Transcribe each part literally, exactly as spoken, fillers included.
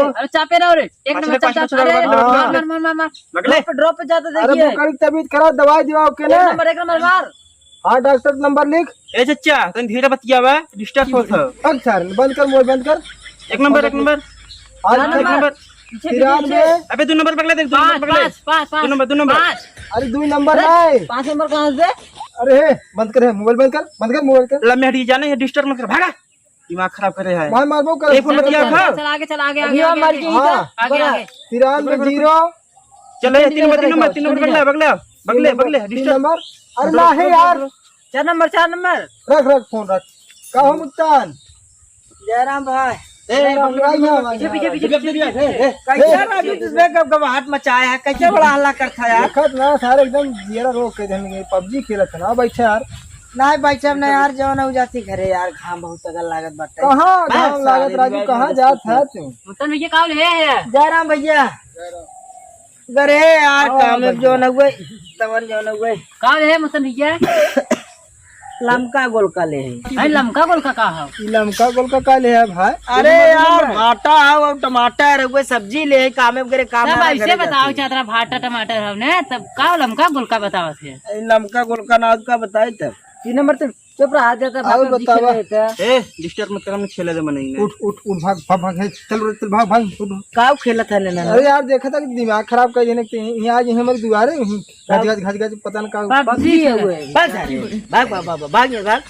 अरे चापे रहो रे, एक पाछले, नंबर चल, पाछले चल। अरे, चलो, मार, मार, मार, मार। बगले। Drop पे, drop पे जाता अरे, देखिए। बोकरी की तबीयत खराब, दवाई दिवाओ के एक ना। नंबर, एक नंबर मार। हाँ, डॉक्टर नंबर लिख। ए चच्चा, तनी धीरे बतियावा, disturb होत ह। अच्छा, बंद कर, मोबाइल बंद कर। एक नंबर, एक नंबर। हाँ, चार एक नंबर। नंबर। पीछे, पीछे, तिरानवे। पीछे। अबे, दो नंबर बगले देख, दो नंबर पाँच, बगले। पाँच, पाँच, पाँच। दो नंबर, दो नंबर। पाँच। अरे, दो नंबर अरे, नहीं। पाँच नंबर कहाँ से? अरे, बंद कर, मोबाइल बंद कर, बंद कर, मोबाइल कर। ला, मैं हटी जाने, ये disturb मत कर, भागा। दिमाग खराब करे है। मार, मार, वो कर। ए, फोन बतिया चल, खा। चल, आगे चल, आगे, अभी आगे, हम मर आगे। गए इधर। हाँ। आगे, बड़ा। आगे। तिरानवे जीरो। चलो, ये तीन नंबर, तीन नंबर, तीन नंबर, बगले, बगले, बगले, तीन नंबर, बगले, तीन disturb। नंबर। अरे, ना है यार। चार नंबर, चार नंबर। रख, रख, फोन रख। का हो मुत्तान? जयराम भाई। ए, जयराम भाई, भाई, पीछे, पीछे, पीछे, पीछे। ए, ए, कैसे ए। राजू तुझे गब गब हाथ मचाया है? कैसे बड़ा हल्ला करता है यार? देखत ना सारे एकदम जियरा रोक के देने, PUBG खेलत है ना, बैठे यार। नहीं बैठे ना यार, जौन हो जाती घरे यार, घाम बहुत तगड़ लागत बाटे। कहाँ बस घाम लागत सारे राजू, कहाँ जात है तू? मुत्तान भैया का ले है? जयराम भैया। घरे यार, आओ, काम में बैठ जौन जाओ। हुए, तवन जौन हुए। का ले है मुत्तान भैया? लमका गोलका ले है। भाई, लमका गोलका का है? ई लमका गोलका का ले है भाई? अरे यार, भाटा है और टमाटर है, वो सब्जी ले है, कामे करे काम तब ना ऐसे करे बताओ, जाते। चातरा भाटा टमाटर है ने, तब का लमका गोलका बतावत है? ई लमका गोलका ना का बताई तब। तीन नंबर तो चुप रहा जाता, और भाई, बतावा। पीछे रहता। ए, disturb मत कर, हमने खेले दे मनई ने। उठ, उठ, उठ, भाग, भाग, भाग, हे, चल रे, चल, भाग, भाग, उठ। का खेलत है ना? अरे यार, देखा था कि दिमाग खराब कर देने के, यहाँ आज हमारे दुआरे, यहीं गज, गज, गज, गज, पता न का। PUBG है वो। बस, अरे, भाग, भाग, भाग, भाग, भाग, भाग।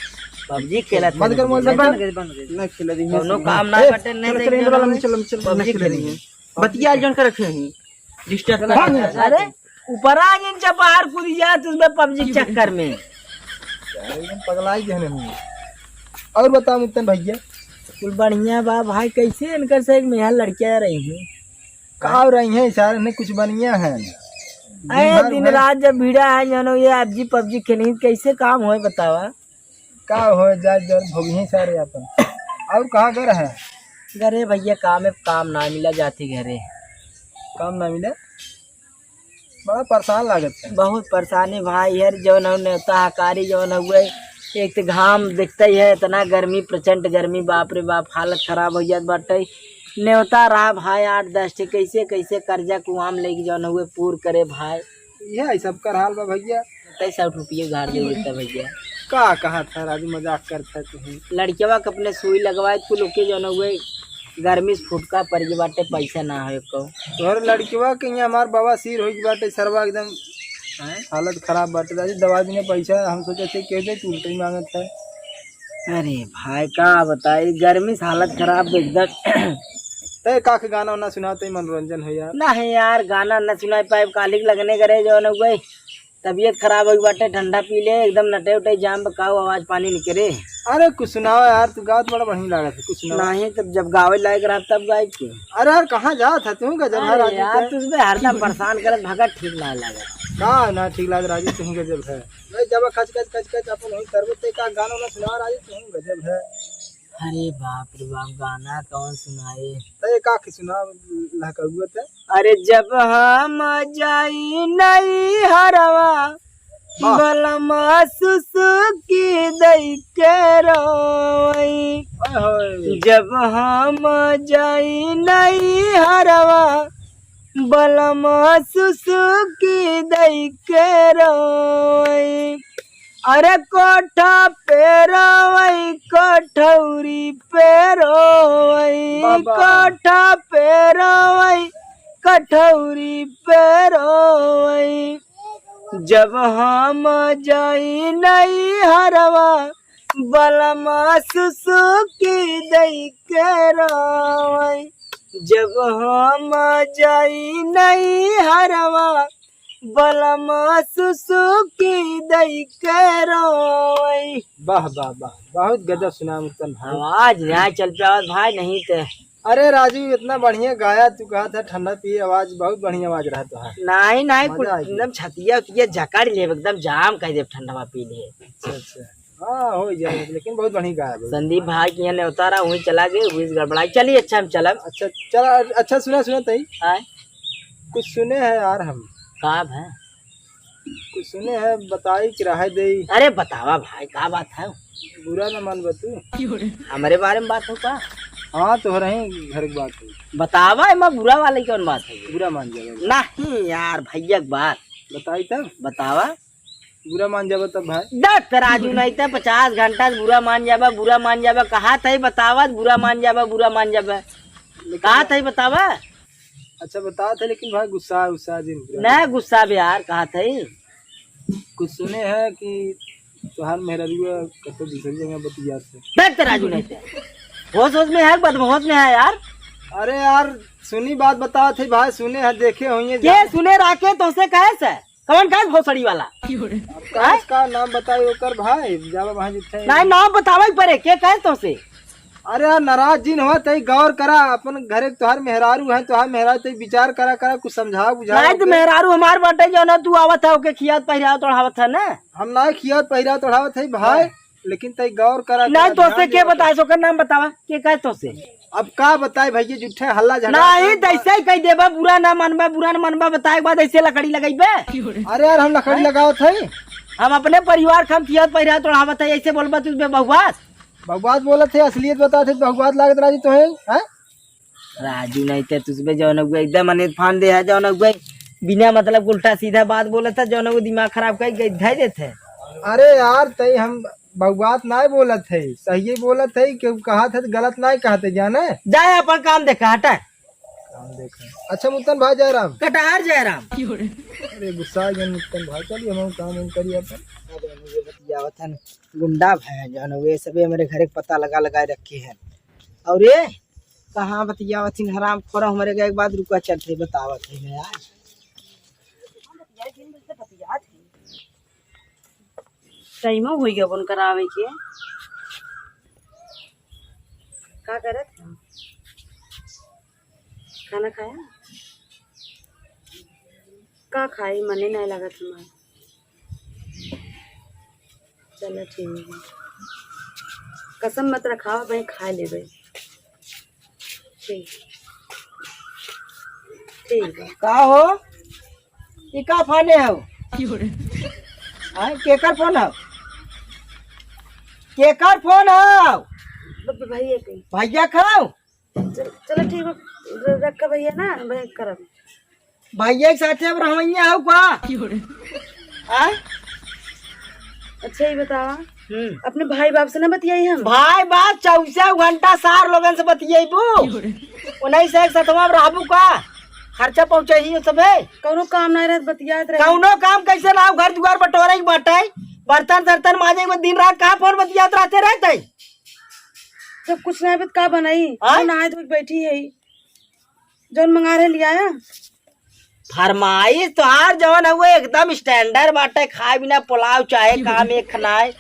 PUBG खेलत बंद कर, है। मोबाइल बंद कर। बंद कर, बंद कर। ना खेले देंगे। कौनो काम ना ए, बटे, नहीं चलो, चलो, देंगे इंद्र वाला ना। में चलो, चलो, चलो, बतिया खेले देंगे। जौन कर रखे हैं। Disturb कर अरे, ऊपरा जिन चपहार कूद जात उसमें PUBG के चक्कर में। एकदम पगलाई गए हैं हम। और बता मुत्तन भैया। कुल बढ़िया बा भाई, कैसे इनकर से एक मेहर लड़कियां रही हैं? का रही हैं सारे ने कुछ बढ़िया है। अरे दिन दिन भर रात जब भिड़ा है जानो ये PUBG, PUBG खेली, कैसे काम होए बतावा? का हो जाए, जब भोगिए सारे अपन। और कहाँ घर है? घरे भैया, काम है, काम ना मिला जाती घरे। काम ना मिला? बड़ा परेशान लागत है। बहुत परेशानी भाई, यार, जौन हौ नेवता हकारी जौन हुए, एक तो घाम दिखते ही है, इतना गर्मी, प्रचंड गर्मी, बाप रे बाप, हालत खराब हो जात बाटे। नेवता रहा भाई आठ दस ठे, कैसे कैसे कर्जा कुआम लेके जौन हुए पूर करे भाई। यह सबकर हाल बा भैया। तै सौ रुपये उधार दे देता भैया। का कहा था राजू, मजाक करता तू? लड़कवा के अपने सुई लगवाए कुल ओके जौन हुए गर्मी से फुटका पड़ गई बाटे, पैसा ना हो एको। तोहर लड़कवा के यहाँ हमार बवासीर हो गई बाटे सरवा एकदम। हैं? हालत खराब बाटे राजू, दवा देने पैसा हम सोचे थे के दे, तू उल्टे ही मांगत है। अरे भाई का बताई, गर्मी से हालत खराब एकदम। तय का के गाना वाना सुनाओ, तय मनोरंजन हो यार। नहीं यार, गाना न सुनाई पाए, कालिक लगने करे जौन हुए। तबीयत खराब हो गई बाटे, ठंडा पी ले, एकदम नटे उटे जाम बा, काऊ आवाज पानी निकरे। अरे कुछ सुनाओ यार, तू गावत बड़ा बढ़िया लागत है, कुछ सुनाओ। नहीं, तब जब गावे लायक रहा तब गाए के। अरे यार, कहाँ जात है तू? गजब है अरे राजू यार, के। तू उसमें हरदम परेशान करत भगत ठीक ना लागत। का ना ठीक लागत राजू, तू गजब है। नहीं, जब खच खच खच खच अपन वही करबो, ते का गाना ना सुना राजू, तू गजब है। अरे बाप रे बाप, गाना कौन सुनाए? ते का के सुना लहकउआ ते? अरे जब हम जाई नैहरवा, वाह। बलमा सुसुकी दई के रोई। ओए होए। जब हम जाई नैहरवा, बलमा सुसुकी दई के रोई। अरे कोठा पे रोई, कोठौरी पे रोई, बाबा। कोठा पे रोई, कठौरी पे रोई। जब हम जाई नैहरवा, बलमा सुसुकी दई के रोई। जब हम जाई नैहरवा, बलमा सुसुकी दई के रोई। वाह, वाह, वाह, बहुत गजब सुना मुत्तन भाई। आवाज यहाँ चल पे आवाज भाई, नहीं ते। अरे राजू, इतना बढ़िया गाया तू, कहा था ठंडा पिए आवाज, बहुत बढ़िया आवाज रहा तोहार। नहीं, नहीं, मजा कुल आ गया। एकदम छतिया उतिया जकड़ ले, एकदम जाम कह दे ठंडवा पी ले। अच्छा, अच्छा। हाँ, हो जाए, लेकिन बहुत बढ़िया गाया भाई। संदीप भाई के यहाँ नेवता रहा, वहीं चला गए, वहीं से गड़बड़ाई। चलिए, अच्छा, हम चलब। अच्छा, चला, अच्छा, सुना, सुना तई। आय? कुछ सुने हैं यार हम। का है? कुछ सुने हैं, बताई कि रहे दे। अरे बतावा भाई, का बात है? बुरा न मान बतू। हमारे बारे में बात हो का? हाँ, तोहरे ही घर के बात है। बतावा, एमा बुरा वाली कौन बात है? बुरा मान जावा। नहीं यार, भैया के बात। बताई तब? बतावा। बुरा मान जावा तब भाई। दस तराजू नहीं त पचास घंटा से बुरा मान जावा, बुरा मान जावा। कहा था बतावा, बुरा मान जावा, बुरा मान जावा। लेकिन कहा था बतावा। अच्छा, बता थे, लेकिन भाई गुस्सा, गुस्सा जिन पूरा। ना गुस्सा बे यार, कहा थे। कुछ सुने है कि तोहार मेहरारुआ कतो दूसरी जगह बतियात है। बैठ तराजू नहीं थे। होश, होश में है, बदहोश में है यार। अरे यार, सुनी बात बता थे भाई, सुने है, देखे होइए के जाने। सुने राखे तोसे कहे से? कौन कहे भोसड़ी वाला? अब का हैं? इसका नाम बताई ओकर भाई, जावा वहाँ जिथे। नहीं, नाम बतावे के पड़े, के कहे तोसे? अरे यार, नाराज जिन हो, तई गौर करा, अपन घरे के तोहार मेहरारू है, तोहार मेहरारू, तई विचार करा, करा, कुछ समझावा, बुझावा नहीं तो ओके। मेहरारू हमार बाटे, जो ना तू आवत है, ओके खियात पहिरावत ओढ़ावत है ना। हम ना खियात पहिरावत ओढ़ावत है भाई, हाँ। लेकिन तई गौर करा, नहीं करा, तो ध्यान से के देवा बताए, ओकर नाम बतावा, के कहे तो से? अब का बताए भैया, जुठे हल्ला झगड़ा नहीं, करत बा। तैसे ही कह देबा, बुरा ना मनबा, बुरा ना मनबा, बताए के बाद ऐसे लकड़ी लगइबे। अरे यार, हम लकड़ी हैं? लगावत है। हम अपने परिवार के हम खियात पहिरावत ओढ़ावत है, ऐसे बोलबा तू बे बहुआत। बहुआत बोलत है, असलियत बतावत है, बहुआत लागत राजू तो है, हैं? राजू नहीं ते तुझबे जौन हुए एकदम अनित फान दे है, जौन हुए बिना मतलब उल्टा सीधा बात बोलत है, जौन हुए दिमाग खराब कर गई धै देत है। अरे यार, तई हम बहुआत नाय बोलत है, सही बोलत है, केहू कहत है तो गलत नाय कहत है, जाने? जाए अपन काम देखा, हटा। काम देखा। अच्छा मुत्तन भाई जयराम। कटहर जयराम। अरे गुस्सा आ गया मुत्तन भाई, चलिए हम काम हम करिए अपन। अरे हम ये बतियावत हन, गुंडा भय जौन हुए सबे हमरे घरे के पता लगा लगा रखे हैं। और ये कहाँ बतियावत हिन हराम खोरा, हमरे गए के बाद रुका चलते बतावत है यार। टाइमो होई गया फोन करावे के। का करत है? खाना खाया? का खाई, मने नहीं लागत हमार। चलो ठीक है, कसम मत रखावा, मैं खा लेबे। ठीक, ठीक बा। का हो? ई का फाने हो? आय, केकर फोन हो? केकर फोन हो? ब-, ब-, भैया के। भैया खाओ? चल-, चलो ठीक बा, र-, रखा भैया ना, भैया करब। भैया के साथे अब रहवैया हो का? आय? अच्छा, ये बतावा, हम्म। अपने भाई बाप से ना बतियाई हम? भाई बाप चौबीस घंटा सार लोगन से बतियाईबू। उन्हीं से एक सतवा में रहबू का? खर्चा पहुँचे ही सबे। कौनो काम ना रहत, बतियात रहे। कौनो काम कैसे ना हो, घर दुआर बटोरे के बाटे, बर्तन सर्तन माजे में दिन रात कहाँ फोन बतियात रहते रहते? जब कुछ ना बत का बनाई? आय? नहाए धोए के बैठी है, जौन मंगा रहे लियाया। फरमाइश तोहार जौन हउए एकदम standard बाटे, खाए बिना पुलाव चाहे काम एक खनाए।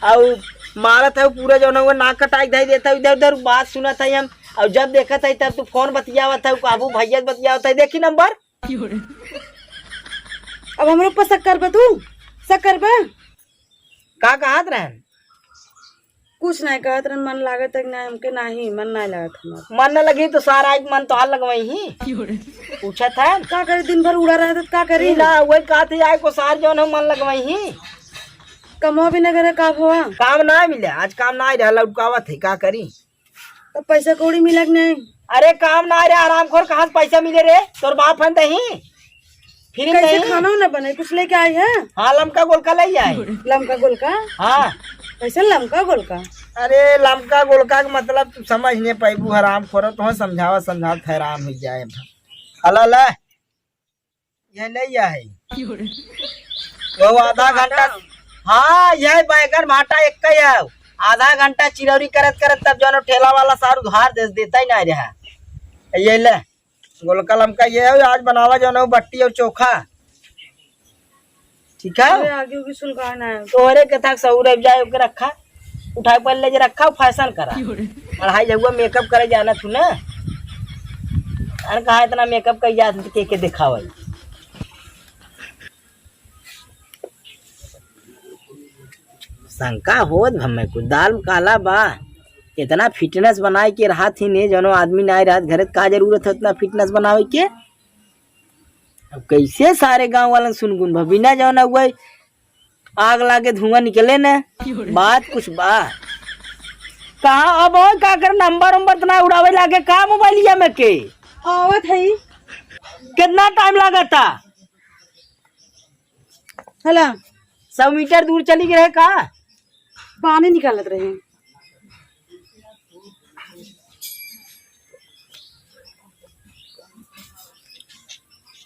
अउ मारत है पूरा जौन हउए नाक कटाई धई देत है, इधर उधर बात सुनत है हम। अउ जब देखत है तब तू फोन बतियावत है, काबू भैया से बतियावत है, देखी नंबर। अब हमरे ऊपर शक करबे तू? शक करबे? का कहत रहन? कुछ नहीं कहत रहन, मन लागत है कि नहीं, हमके नहीं, मन नहीं लागत हमार। मन न लगी तो सार आइक मन तोहार लगवई ही। पूछत है। का करी, दिन भर उड़ा रहे तो का करी? ई ना, वही कहत ही आइक सार जौन हो मन लगवई ही। कमवा भी न करे का भवा? काम ना मिले, आज काम ना रहा, लौटकावत है, का करी? तो पैसा कौड़ी मिला कि नहीं? अरे काम ना रे, हरामखोर, कहाँ से पैसा मिले रे? तोर बाप हन दही, फिर कैसे नहीं। खाना ना बने, कुछ लेके आई है? हाँ, लमका गोलका ले आए। लमका गोलका? हाँ। कैसे लमका गोलका? अरे लमका गोलका के मतलब तू समझ नहीं पैबू, हरामखोर, तो समझावा समझावा हैरान हो जाए। हला ले। यह ले या है। वो आधा घंटा, हाँ, यह बैगन भाटा एक का है। आधा घंटा चिरौरी करत करत तब जौन ठेला वाला सार उधार दे देता ही ना रहा। ये ले, गोलका लमका ये है, आज बनावा जौन बट्टी और चोखा। ठीक है? अरे, आगे भी सुलगाना है। तोहरे कथा के सहूर अब जाए, ओके रखा, उठा के पहले ले जे रखा, फैशन करा। अढ़ाई जगह मेकअप करे जाना तू ना। अरे, कहाँ इतना मेकअप कर जात, के, के दिखावे? शंका होत भम्मे कुछ दाल में काला बा। इतना फिटनेस बनाए के रहा थी ने, जौनो आदमी ना रहत घरे, त का जरूरत है इतना फिटनेस बनावे के? अब कैसे सारे गांव वालन सुनगुन भा, बिना जौन हुए आग लागे धुआं निकले न, बात कुछ बा। कहाँ अब और का कर, नंबर उम्बर इतना उड़ावे लागे का मोबाइलिया में के? आवत है। कितना टाइम लागता? हला। सौ मीटर दूर चली गए का? पानी निकालत रहे।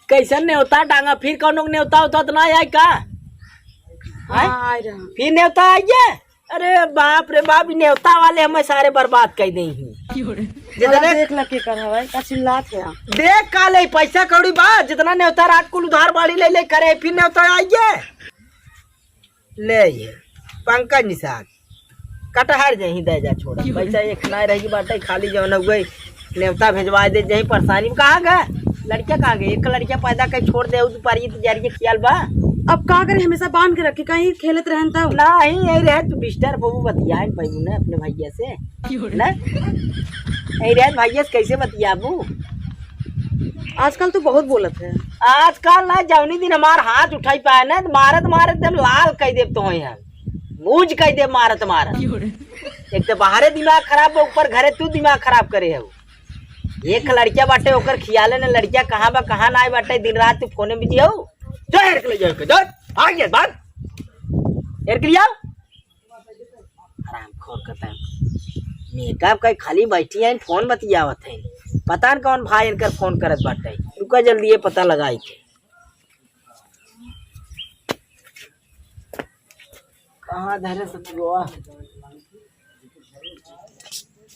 कैसन नेवता टांगा, फिर कौनो के नेवता उता तो ना आए का? हाँ, आए? आए रहा। फिर नेवता आइए। अरे बाप रे बाप, ई नेवता वाले हमें सारे बर्बाद कर दे ही। जितने देख लग के कर हवाई का चिल्लात है। देख का ले, पैसा कौड़ी बा, जितना नेवता रात कुल उधार बाड़ी ले ले करे, फिर नेवता आइए। ले ये पंकज निषाद कटहर जहीं दे जा छोड़। पैसा एक ना रही बाटे, खाली जौन हुए नेवता भेजवा दे जहीं परेशानी में। कहाँ गए लड़किया, कहाँ गए? एक लड़किया पैदा कर छोड़ दे, उ पर ये जरिए खियाल बा। अब का करे, हमेशा बांध के रखे, कहीं खेलत रहन तब। ना ही यही रहे, तू डिस्टर्ब हो बतियाए पैबू ना अपने भैया से। ना यही रहे भैया से कैसे बतियाबू? आजकल तो बहुत बोलत है। आजकल ना, जौनी दिन हमार हाथ उठाई पाए ना, तो मारत मारत एकदम लाल कह देब तो होई हम, मूंज कह देब मारत मारत। एक तो बाहरे दिमाग खराब बा, ऊपर घरे तू दिमाग खराब करे हो। एक लड़किया बाटे, ओकर खियाले न लड़किया कहाँ बा कहाँ ना बाटे, दिन रात तू फोने में बिजी हो। जो हेर के ले जाओ, जो आ गया बात, हेर के ले आओ। हरामखोर कतई। मेकअप कई खाली बैठी हैं, फोन बतियावत हैं। पता न कौन भाई इनकर फोन करत बाटे। रुका जल्दी ये पता लगाई के। कहाँ धरे सतुआ?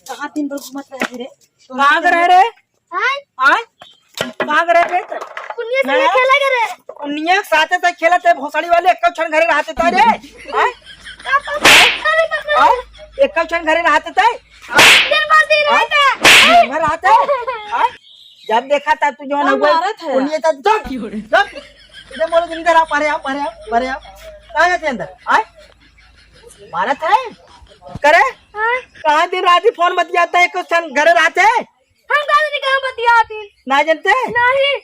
कहाँ दिन भर घूमत रहे रे? कहाँ के रहे रे? आय? आय? कहाँ के रहे रे? पुनिया से ना। खेला करे। पुनिया के साथे ते खेलत है, भोसड़ी वाले, एक क्षण घरे रहते ता रे। आय? का पापा? अरे बाप रे। आय? एक क्षण घरे रहते ता। दिन भर दिन आय? रहते। दिन भर रहते। आय? जब देखा तब तू जौन हम हुआ, मारत है। पुनिया तब जब, जब, इधर बोलो, इधर आ, परे आ, परे आ, परे आ। कहाँ जाते अंदर? आय? मारत है? करे? हाँ। कहाँ दिन रात ही फोन बतियाता है, एक क्षण घरे रहते? हम का जानी कहाँ बतियाती? ना जानते? नहीं।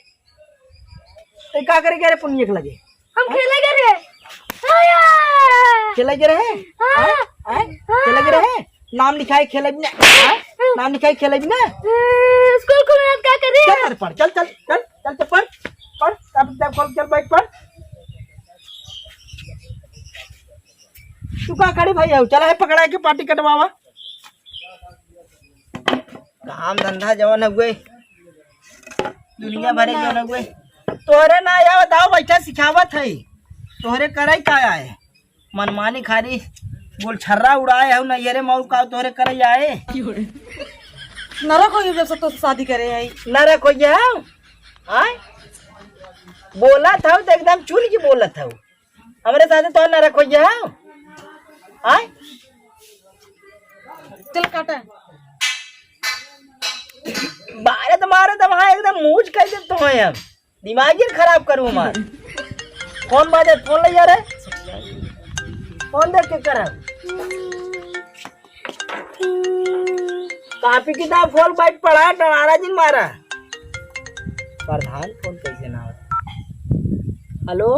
तो का करे, करे पुनिया के लगे? हम खेले गए रहे। आया! खेले गए रहे? हाँ। आय? आय? हाँ। खेले गए रहे? नाम लिखाए खेले भी ना। आय? नाम लिखाए खेले भी ना। ए, स्कूल खुलना का करे? चल, चल, पढ़, चल, चल, चल, चल, चल, पढ़, पढ़, चल, चल, चल, बैठ, पढ़। तू का खड़ी भाई हो? चला है पकड़ा के पार्टी कटवावा। काम धंधा जवन हुए, दुनिया भरे जवन हुए, तोहरे ना आवत, आओ बैठा सिखावत है। तोहरे करे का आए? मनमानी खाली बोल छर्रा उड़ाए हो ना, ये रे मऊ का तोहरे करे आए। नरक हो जब से तो शादी करे आई। नरक हो गया हो? आय? बोलत हो तो एकदम चुल की बोलत हो। हमरे साथे तो नरक हो गया हो। आय? चल काटा। मारे तो मारे तो वहाँ एकदम मूंज कर दे तो है हम। दिमाग ही खराब करू हमार। फोन बाजे, फोन ले जा रे। फोन देख के कर। कापी किताब खोल, बैठ पढ़ा, डरारा जिन मारा। प्रधान फोन कैसे ना होता? हेलो,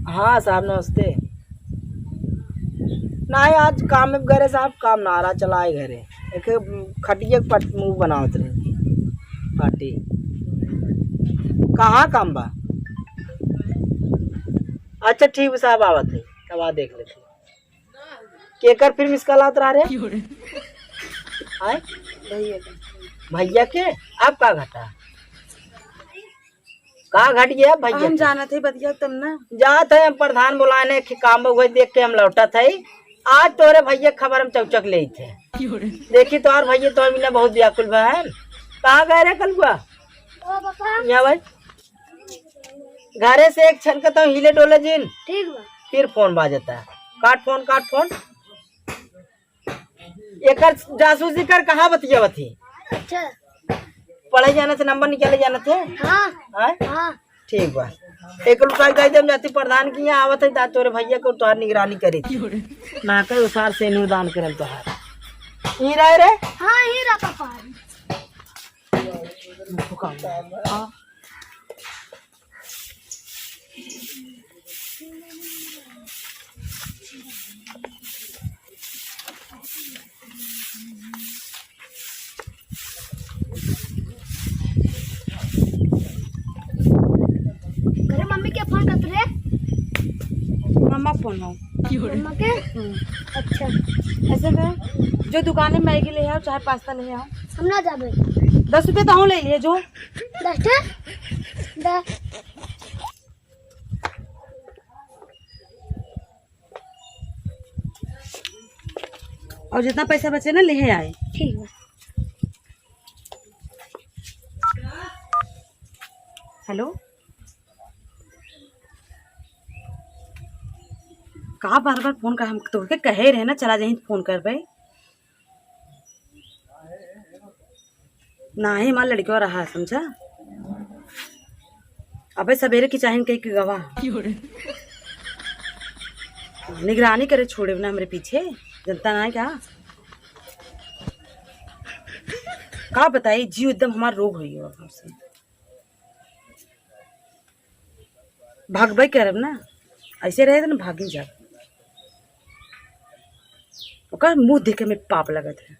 हाँ साहब नमस्ते। नाही, आज काम में घरे साहब, काम नारा चलाए घरे। एक खटिया के पट मुंह बनावत रहे पार्टी। कहाँ काम बा? अच्छा ठीक बा साहब, आवत है, तब आ देख लेते। केकर फिर मिस कॉल आत रहा रे? आय? भैया के। भैया के? आप का घटा? का घट गया भैया हम के? जानत है बतिया तब ना। जात है हम प्रधान बुलाने के काम में, वही देख के हम लौटत है। आज तोरे भैया के खबर हम चौचक लेत है। देखी तोहर भैया तोहर बिना बहुत व्याकुल बा है। कहाँ गए रे कलुआ? ओ पापा। यहाँ भाई। घरे से एक छन के तो हिले डोले जिन। ठीक बा। फिर फोन बाजता है। काट फोन, काट फोन। एकर जासूसी कर, कहाँ बतियावत ही? अच्छा। पढ़े जाने से नंबर निकाले जाने थे? हाँ। हाँ? हाँ। ठीक बा। एक रुपया दे दे, हम जाती प्रधान की यहाँ आवत है, दा तोरे भैया को तोहार निगरानी करे थी। ना कहे उसार से अनुदान करम तोहार। ई रहे रे? हाँ, ई रहा पापा। हाँ। फोन हो। मम्मा के? हम्म। अच्छा। ऐसे कर, जो दुकान में मैगी ले आओ, चाहे पास्ता ले आओ। हम ना जाबे। दस रुपये तो हम ले लिए जो। दस ठे? दस। और जितना पैसा बचे ना, ले आए। ठीक बा। हेलो, का बार बार फोन कर? हम तोहके कहे रहे ना, चला जाही फोन करबे। नाही, हमार लड़कियों रहा, समझा? अबे सबेरे की चाहिन कहीं के गवा। निगरानी करे छोड़े ना हमरे पीछे, जनता ना है क्या? का बताई, जीव एकदम हमार रोग होई है हमसे। भागबे करब ना, ऐसे रहे तो ना भागी जाब। ओकर मुंह देखे में पाप लगत है।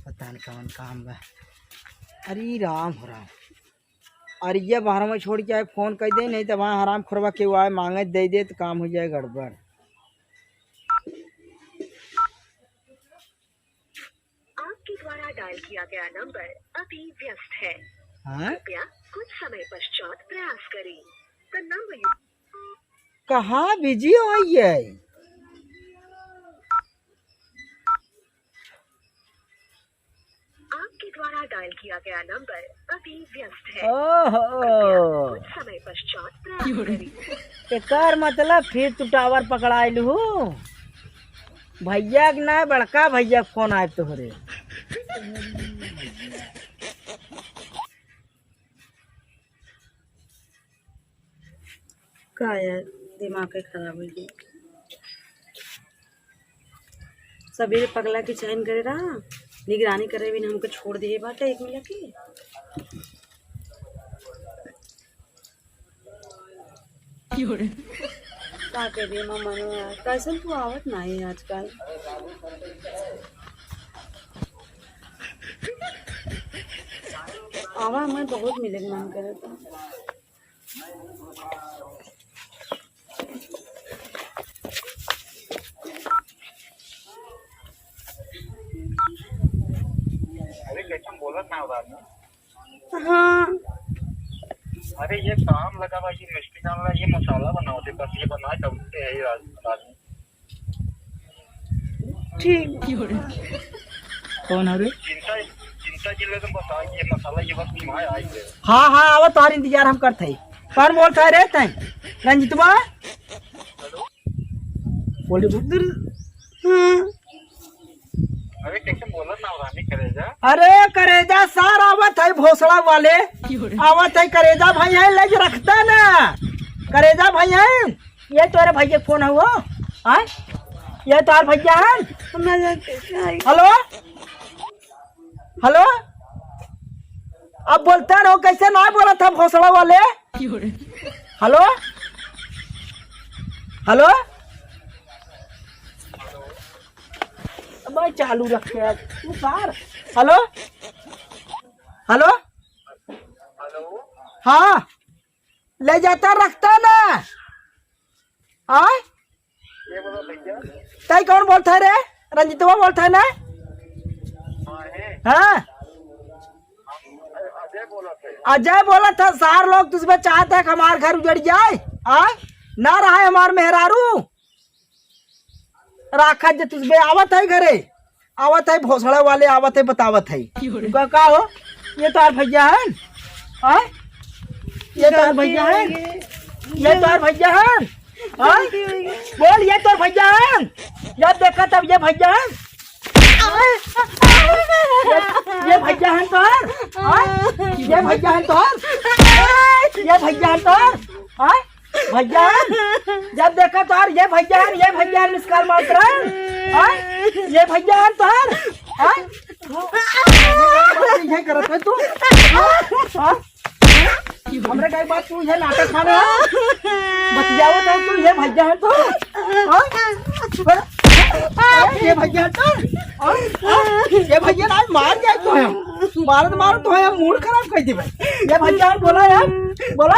पता नहीं कौन काम बा। अरे राम हो राम। अरे ये बाहर में छोड़ के आए, फोन कर दे, नहीं तो वहाँ हराम खोरवा के आए मांगे दे दे तो काम हो जाए गड़बड़। आपके द्वारा डायल किया गया नंबर अभी व्यस्त है। हाँ? कृपया कुछ समय पश्चात प्रयास करें। The number you कहाँ बिजी होई है? आपके द्वारा डायल किया गया नंबर अभी व्यस्त है। ओहो। कृपया कुछ समय पश्चात प्रयास करें। एकर मतलब फिर तू टावर पकड़ाइल हू। भैया के ना, बड़का भैया के फोन आए तोहरे। का यार, दिमाग के खराब हो गई। सबेरे पगला के चैन करे रहा, निगरानी करे बिना हमके छोड़ दिए बाटे एक मिला के। का कह दे मामा ने यार, कैसन तू आवत नाही आजकल। आवा, हमें बहुत मिले के मन करता। अरे, कैसे बोलत ना हो आदमी? हाँ। अरे, ये काम लगा बा, ये मिस्त्री काम लगा, ये मसाला बनाओ दे, बस ये बनाए तब उठते हैं ये रात, रात में। ठीक। कौन है रे? चिंता, चिंता जिन ले तुम बताओ, ये मसाला, ये बस निभाए आई है। हाँ, हाँ, आवा, तोहार इंतजार हम करत हई। कौन बोलत है रे तैं? रंजितवा? हेलो? बोले, बोल। हाँ। अरे, कैसे बोलत ना हो रानी करेजा? अरे, करेजा सार आवत है भोसड़ा वाले। आवत है करेजा भाई है, ले रखता ना। करेजा भाई है। ये तोरे भैया के फोन है वो? आय? ये तोर भैया है? हम ना जानते, क्या है? हेलो? हेलो? अब बोलता रहो, कैसे ना बोलत है भोसड़ा वाले? हेलो? हेलो? अब भाई चालू रख के यार, तू सार। हेलो? हेलो? हाँ। ले जाता रखता ना। आय? ये बोला भैया। तई कौन बोलत है रे? रंजितवा बोलत है ना? हाँ, है। हाँ। अजय बोलत है। अजय बोलत है, सार लोग तुझमें चाहत है कि हमार घर उजड़ जाए, आय? ना रहा हमार मेहरारू। राखत जे तुझबे आवत है घरे, आवत है भोसड़ा वाले, आवत है बतावत है। का, का हो? ये तोर भैया है? हाँ? ये तोर भैया है? ये तोर भैया है? हाँ? बोल, ये तोर भैया है? जब देखा तब ये भैया है? ये, ये भैया है तोर? हाँ? ये भैया है तोर? ये भैया है तोर? हाँ? भैया, जब देखा तोहार ये भैया, ये भैया miss call मारत रहा। हाँ? ये भैया तोहार, हाँ? ये करत है तू? हाँ? हमरे कई बात तू ये नाटक खाने, हाँ? बतियावत है तू, ये भैया है तो? हाँ? अरे, ये भैया तो? हाँ? हाँ? ये भैया ना मार जाए तो है। मारत मारत तो है, mood खराब कर दे भाई। ये भैया बोला यार, बोला?